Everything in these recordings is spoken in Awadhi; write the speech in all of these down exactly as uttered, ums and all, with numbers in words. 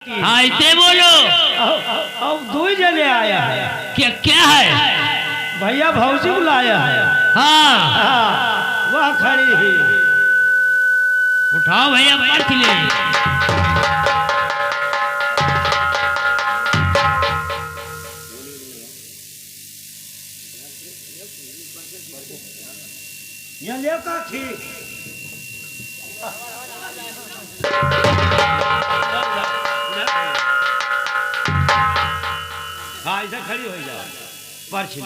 हाँ, इतने बोलो। अब, अब दो ही जने आया है। क्या, क्या है? भैया भौजी बुलाया है। हाँ। हाँ, वह खड़ी ही। उठाओ भैया, परछ ले। यहाँ ले काकी। हाँ, ऐसा खड़ी हो जाओ, परछ लो।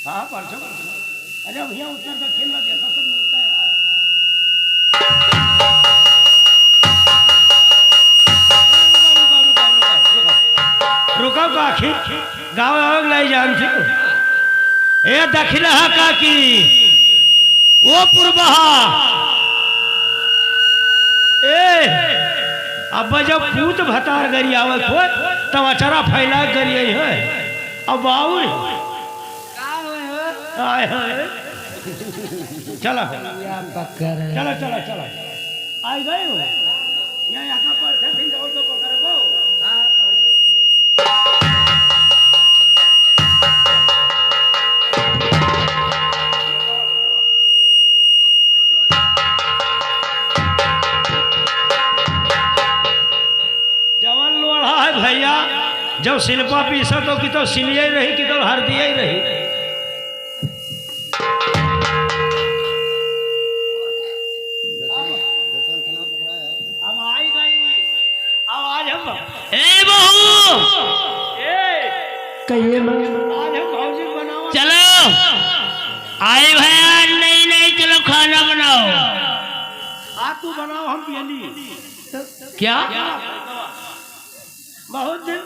हाँ, परछो, परछो। अरे भैया, उत्तर दक्षिण में देखो, सब मिलता है। रुको, रुको, रुको, रुको, रुको। रुको काकी, गाँव आवे क नाई जानती। ए दखिनहा काकी, ओ पुरबहा। ए, अब जब पूत भतार गरियावत हो, तब अचरा फैला गरियाई है। अब बाउर। का होए हो? आए हैं। चला। या पकड़। चला, चला, चला। आई गए हो? या यहाँ पर से फिर जाओ तो पकड़बो। हाँ, पकड़। जवन लोढ़ा है भैया, जब सिलपा पीसत हो कि तो सिलिये रही कि तो हरदिये रही। अब आई गई। अब आज हम ए बहू, ए, कहिए माँ। आज हम भौजी बनाओ। चलो, आई भैया, नहीं, नहीं, चलो खाना बनाओ। आ तू बनाओ, हम पियली। क्या? बहुत दिन,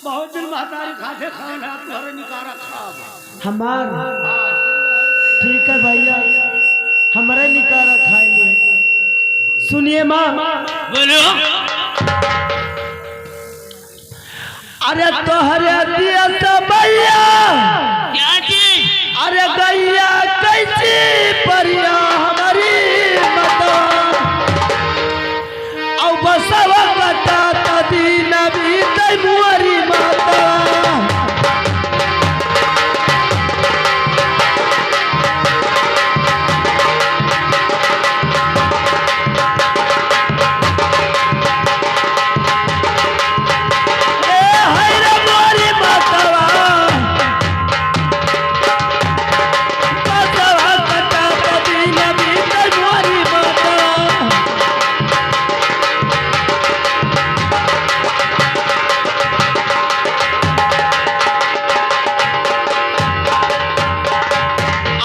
बहुत दिन महतारी खाते खान है, आप घरे निकारा खाब। हमार, ठीक है भैया, हमरे निकारा खाए लिए। सुनिए माँ। बोलो। अरे तोहरे दिया त भैया। क्या चीज? अरे गैया कैसी परिया हमारी मता। औ बसवा कटा त दीना बीतै मुअरी माता। ए हाय रे मोरी मातवा। बसवा कटा त दीना बीतै मोरी मातवा।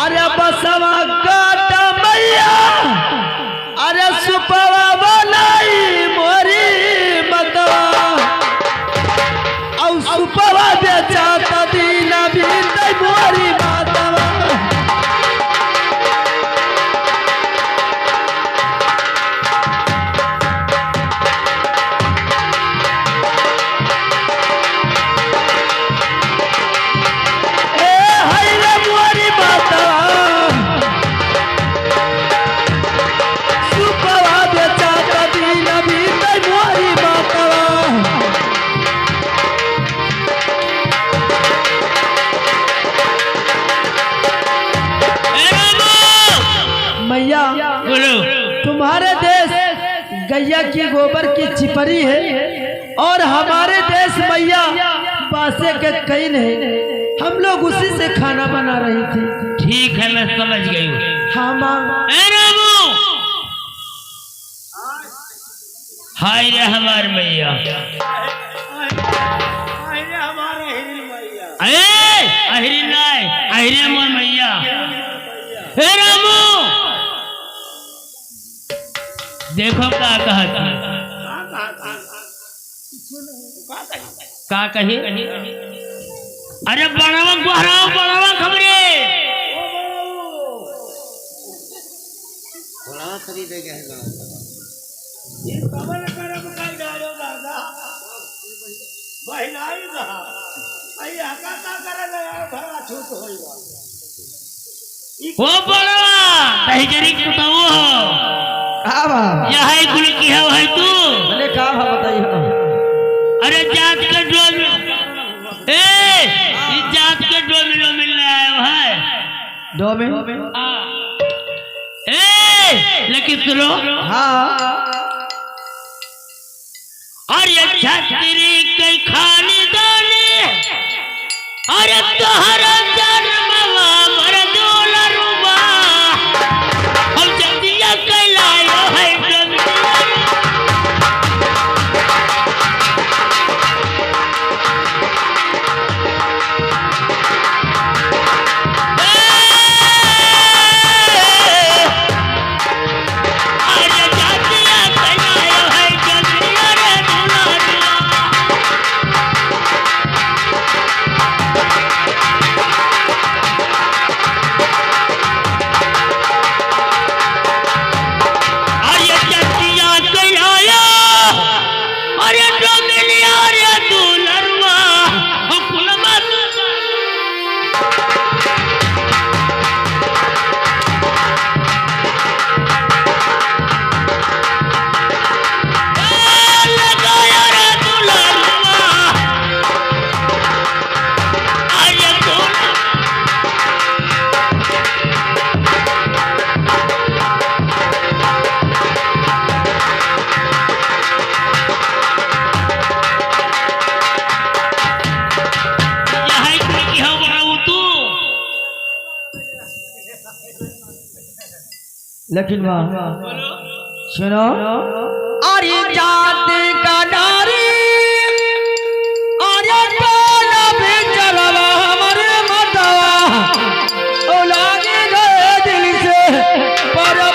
अरे बसवा काटा मैया, अरे सुपवा बनाई मोरी मतवा, औ सुपवा बेचा त दीना बीतै मोरी मतवा। ए हाय रे मोरी माता, सुपवा बेचा त दीना बीतै मोरी माता। ए बाबू! मैया, बोलो। तुम्हारे देश गैया की गोबर की चिपरी है और हमारे देश मैया बासे के कईन है। हम लोग उसी से खाना बना रही थी। ठीक है, मैं समझ गई हूँ। हाँ माँ। ए रामू! हाय रे हमार मैया। हाय रे हमार अहिरिन मैया। ए, अहिरिन नाय, अहिरे मोर मैया। हे रामू, देखो का कहत है। का कही? अरे बड़वा गोहराव, बड़वा खबरे। बड़ा खरीदे गए हैं गाँव का। ये कवन करम कर डालो दादा। बहिनाई रहा। अई आका का करे ले यार, भरा छूट होई बा। ओ बड़वा, दहिजरी कुतऊ हो। का बा? यही कुल की हौ है तू? अरे का बा बताई हो? अरे जात के डोम-, ए, ई जात के डोमिनो मिलने आयो है। डोमिन? हाँ। ए, लेकिन सुनो। हाँ। अरे छतरी के खानदानी, अरे तोहरा जन्मवा मर दुलरुआ, हम जतिया कैलायो है जतिया। अरे जतिया कैलायो, अरे डोमिनिया रे दुलरुआ, हो कुलमा लेकिन माँ, सुनो। अरे जात का नारी, अरे बोला भी चलवा हमरे मतवा, औलाद गए दिल से परवा।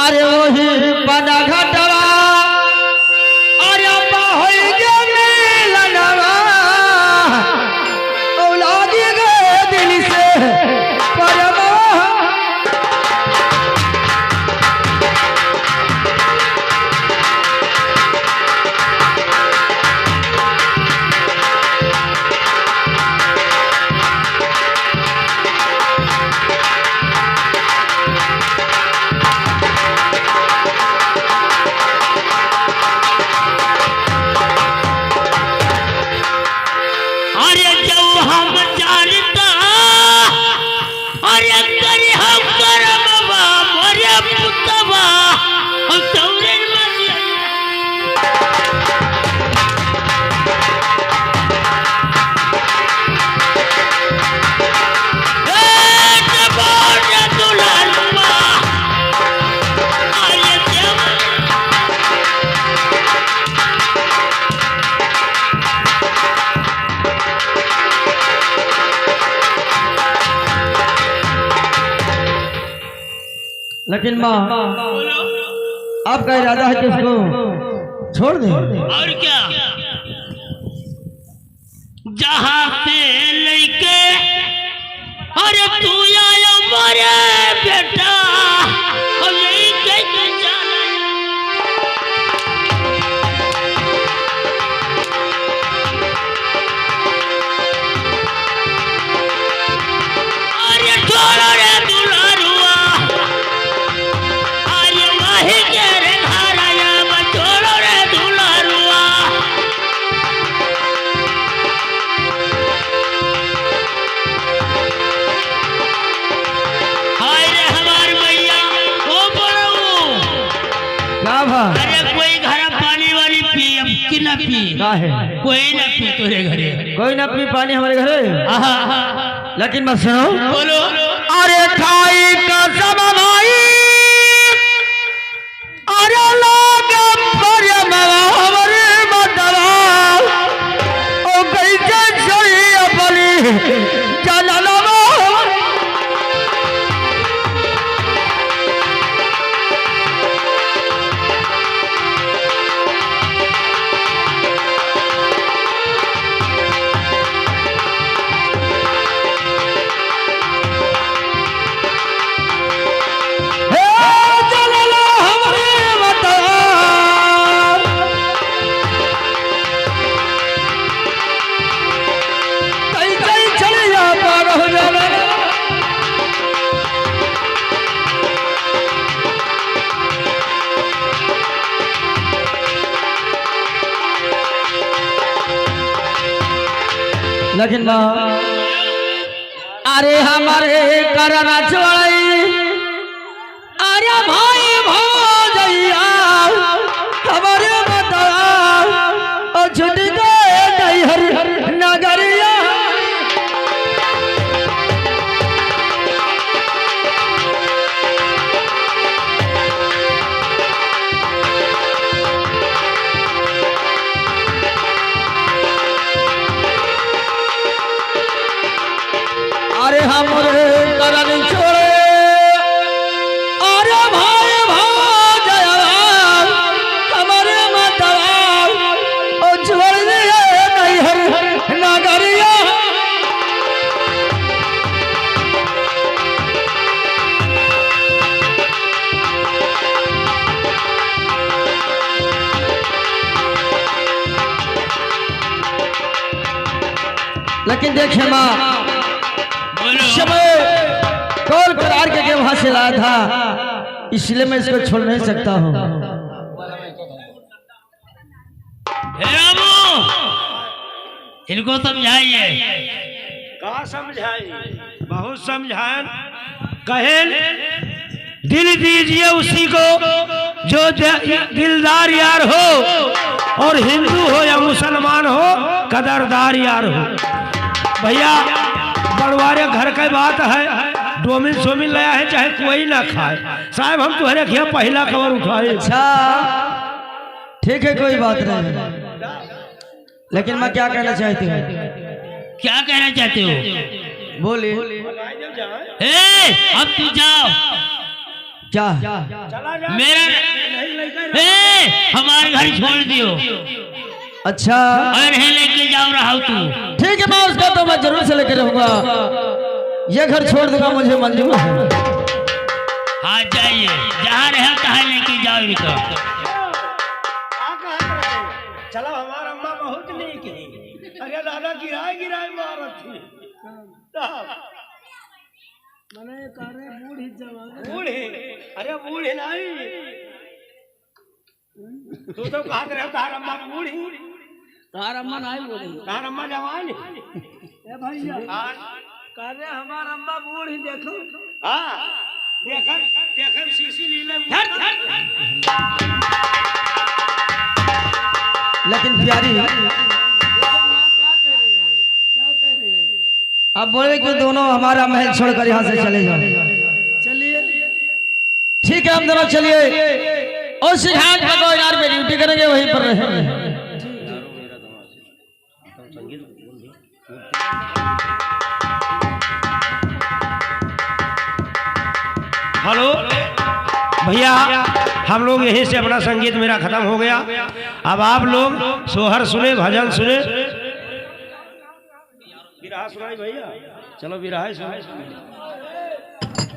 अरे वही बना घटवा, अरे अब्बा होई गे मिलनवा, औलाद गए दिल से परवा। अरे जौ हम जानता, अरे करी हम करमवा, मोरे पुतवा, हम तौरे मरिया। ए, जबो रे दुलरुआ, अरे देवा। लेकिन माँ, आपका इरादा है कि इसको छोड़ दें? और क्या? जहाँ से लेके, अरे तू आयो मोरे बेटा, और लेके तू चला। अरे छोड़ो रे दुलरुआ, अरे वही के रे घरवा, छोड़ो रे दुलरुआ। हाय रे हमार मैया, ओ बड़ऊ। का भा? अरे कोई घर पानी वानी पी, अब कि ना पी? का है? कोई ना पी तोरे घरे। कोई ना पी पानी हमारे घरे? आहा, आहा। लेकिन मत सुनो। बोलो। अरे खाई कसम भाई, अरे लागे प्रेमवा हमरे मतवा, ओ कैसे सही अपनी जनलवा। अरे हमरे करन छोड़ई, अरे भाई भौजइया, हमरे मतवा, ओ छुटि गए नैहर नगरिया। अरे हमरे करन छोड़े, अरे भाई भौजइया, हमरे मतवा, ओ छोड़ दिए नैहर नगरिया। लेकिन देख हेमा, बोलो। इस समय कौल करार के, के वहां से लाया था, इसलिए मैं इसको छोड़ नहीं सकता हूँ। हे रामू, इनको समझाइए। का समझाई? बहुत समझाएन। कहेन, दिल दीजिए उसी को जो द-, दिलदार यार हो, और हिंदू हो या मुसलमान हो, कदरदार यार हो। भइया, बड़वारे घर के बात है, डोमिन सोमिन लया है, चाहे कोई ना खाए। साहेब, हम तुहरे खिया पहिला कवर उठाए। अच्छा, ठीक है, कोई बात नहीं, लेकिन मैं क्या कहना चाहती हूँ? क्या कहना चाहते हो? बोलिए। ए, अब तू जाओ। क्या? मेरा, ए, हमारे घर छोड़ दियो। अच्छा। और है लेके जाओ रहा तू। ठीक है, मैं उसका तो मैं जरूर से लेके रहूंगा। ये घर छोड़ दूंगा, मुझे मंजूर है। हाँ, जाइए, जहाँ रहे तहाँ लेके जाओ इनका। चला, हमार अम्मा बहुत नीक है। अरे दादा, गिराए गिराए मारत थी। मने करे बूढ़ी जवान। बूढ़ी? अरे बूढ़ी नहीं। तू तो कहत रहे तार अम्मा बूढ़ी। तार अम्मा नहीं बोली। तार अम्मा जवान है। ए भइया। हाँ। करे हमार अम्मा बूढ़ी देखो। हाँ। देखन, देखन सीसी लीले। लेकिन प्यारी, क्या कह रही है? क्या कह रही है? अब बोले कि दोनों हमारा महल छोड़कर यहाँ से चले जाओ। चलिए। ठीक है, हम दोनों चलिए। और सिद्धांत पकड़ो यार, पे ड्यूटी करेंगे, वहीं पर रहेंगे। हेलो भइया, हम लोग यहीं से अपना संगीत मेरा खत्म हो गया। अब आप लोग सोहर सुने, भजन सुने। बिरहा सुनाई भइया, चलो बिरहा सुनाई।